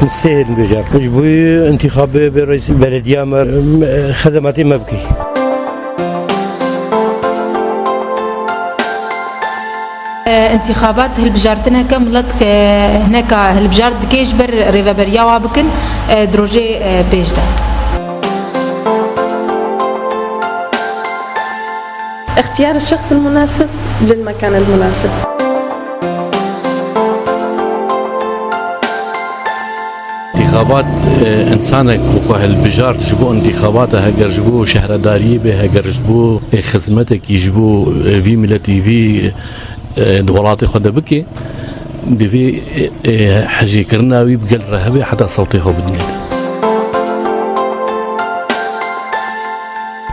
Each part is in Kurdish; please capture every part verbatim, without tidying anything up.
Sê hilbijart. Ji bo întîxabê bê reîs belediya me, xedematê me bikî. Întîxabat hilbijartineke milet ke hineka hilbijart dike ji ber rêveberiya wa bikin, di rojê pêş de. اختيار الشخص المناسب للمكان المناسب. Întîxabat, e, însanek ku xwe hilbijart ji bo întîxabata, heger ji bo şehredariyê be, heger ji bo, e, xizmetekî ji bo, e, vî miletî, vî, e, di welatê xwe de bike, divê, e, e, hejêkirina wî bi gel re hebe heta sewtê xwe bidinê.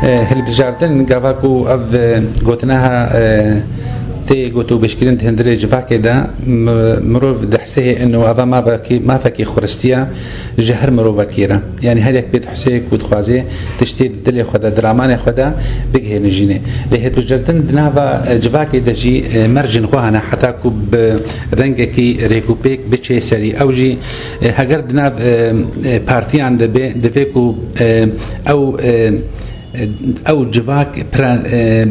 E, hilbijartin, gava ku ev, e, gotina ha, e, tê gotûbêjkirin di hundirê civakê de, mi-, mirov dihsihê ino eva mavekî, mafekî xuristiya ji her mirovekî re. Yanî her yek pê dihsihê ku dixwazê tiştê di dilê xwe de, di ramanê xwe de bigihêne jînê. Lê hilbijartin di nava, e, civakê de jî, e, mercên xwe hene, heta ku bi rengekî rêkûpêk biçê serî. Ew jî, e, heger di nav, e, e, partiyan de be, divê ku, e, ew, e, ew civak pre-, e,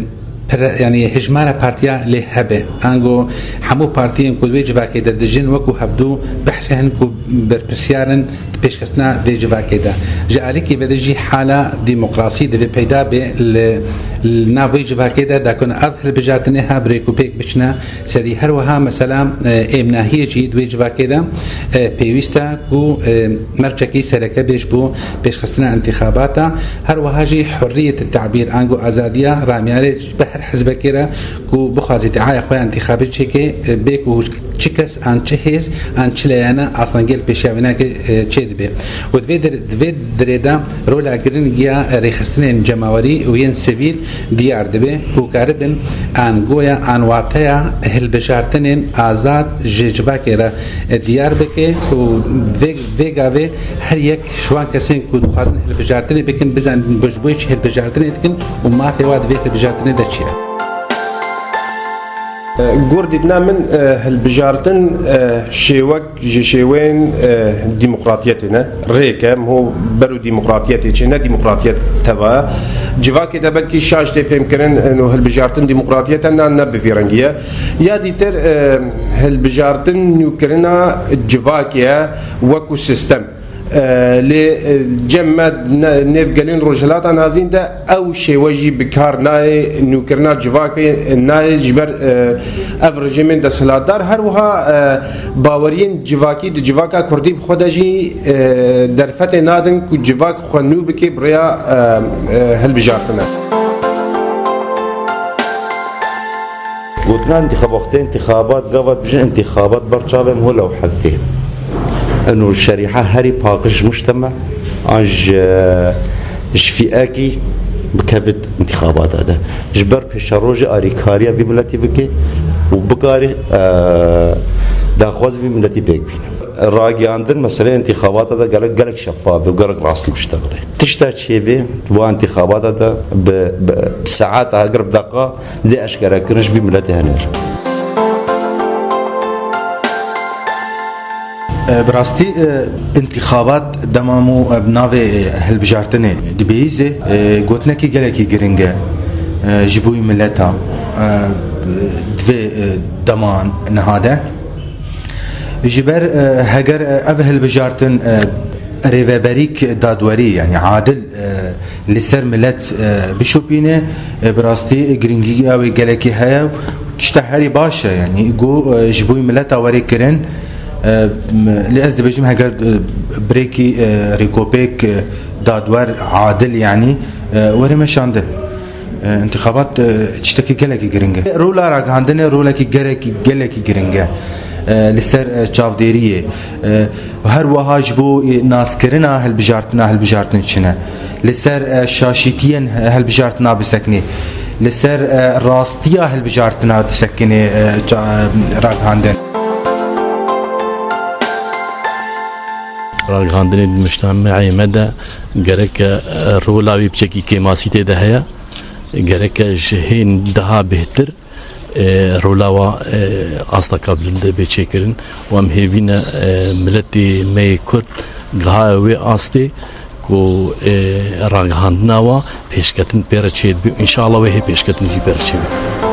pre-, yanî hejmara partiya lê hebe. Ango hemû partiyên ku di wê civakê de dijin wekû hevdû behsê hin ku berpirsiyar in di pêşxistina vê civakê de. Ji alîkî ve de jî hala demokrasî divê peyda bê li, li nav wê civakê de, da ku ev hilbijartinê ha bi rêkûpêk biçine serî. Her wiha mesela, e, êmnahiyê jî di wê civakê de, e, pêwîst e ku, e, mercekî sereke bê ji bo pêşxistina întîxabata. Her wiha jî hurriyet tabîr, ango azadiya ramyarê ji ber her hizbekê re ku bixwaze îdiaya xwe ya întîxabî çêke, e, bê ku çi kes an çi hêz an çi leyane astengê li pêşiya wê nake, e, çêdibe. Û di vê dir-, di vê dirê de rola giring ya rêxistinên cemawerî û yên sivîl diyar dibe ku karibin an goya an wateya hilbijartinên azad ji civakê re, e, diyar bike û vê, vê gavê her yek ji wan kesên ku dixwazin hilbijartinê bikin, bizanin ji bo çi hilbijartinê dikin û mafê wa di vê hilbijartinê de çi ye. Gor dîtina min, e, hilbijartin, e, şêwek ji şêweyên, e, demokratiyetê ne. Rêk e, ho ber û demokratiyetê çê, ne demokratiyet teva. Civakê de belkî şaş tê fêmkirin, e, no hilbijartin demokratiyet e, na ne bi vî rengî ye. Ya dîtir, e, hilbijartin nûkirina civakê ye wekû sistem. E, lê, e, cem me ne-, nêv gelên Rojhilata Navîn de ew şêwe jî bi kar nayê, nûkirina civakê nayê ji ber, e, ev rejîmên desthilatdar. Her wiha, e, baweriyên civakî di civaka kurdî bi xwe de jî, e, derfetê nadin ku civak xwe nû bike bi rêya, e, e, hilbijartine. Gotina întîxabat, wextê întîxabat, gava dibêjin întîxabat ber çavê min ho lewhek tê. Eno şerîha herî paqij ji mujteme an ji, ji fîekî bikevit întîxabata de. Ji ber pêşerojê alîkariya vî miletî bike û bikare, e, daxwaz vî miletî pêk bîne. Ragihandin meseleyê întîxabata de gelek, gelek şeffaf be û gelek rastî biştexile. Tişta çêbê, va întîxabata de bi, bi saeta, heger bi deqa dê eşkerekirin ji vî miletê henêr. E, bi rastî, e, întîxabat dema mû, e, bi navê, e, hilbijartinê dibêyî zê, e, gotinekî gelekî giring e, e, ji bo wî mileta, e, di vê, e, dema niha de. Ji ber, e, heger, e, ev hilbijartin, e, rêveberîk dadwerî, yanî adil, e, li ser milet, e, bişopîne, e, bi rastî giringî ew ê gelekî heye. Tişta herî baş e, yanî ku, e, ji bo mileta were kirin, e, m-, lê ez dibêjim heger, e, birêkî, e, rêkopêk, e, dadwer, adil, yanî, e, were meşandin. E, întîxabat, e, tiştekî gelekî giring e. Rola ragihandinê rolekî gelekî, gelekî giring e. E, li ser, e, çavdêriyê, e, her wiha ji bo, e, naskirina hilbijartina hilbijartin çi ne. Li ser, e, şaşîtiyên hilbijartina bisekinê. Li ser, e, rastiya hilbijartina bisekinê, e, ca-, e, ragihandin. Ragihandinê di mujtemeyê me de gerek, e, rola wî piçekî kêmasî tê de heye. Gereke ji hên daha bêhtir E, rola wa, e, asta ka bilind bê çêkirin û em hêvî ne, e, miletê me yê Kurd gihaye wê astê ku, e, ragihandina wa pêşketin pê re çêdibe û înşallah wê hê pêşketin jî pê re çêbe.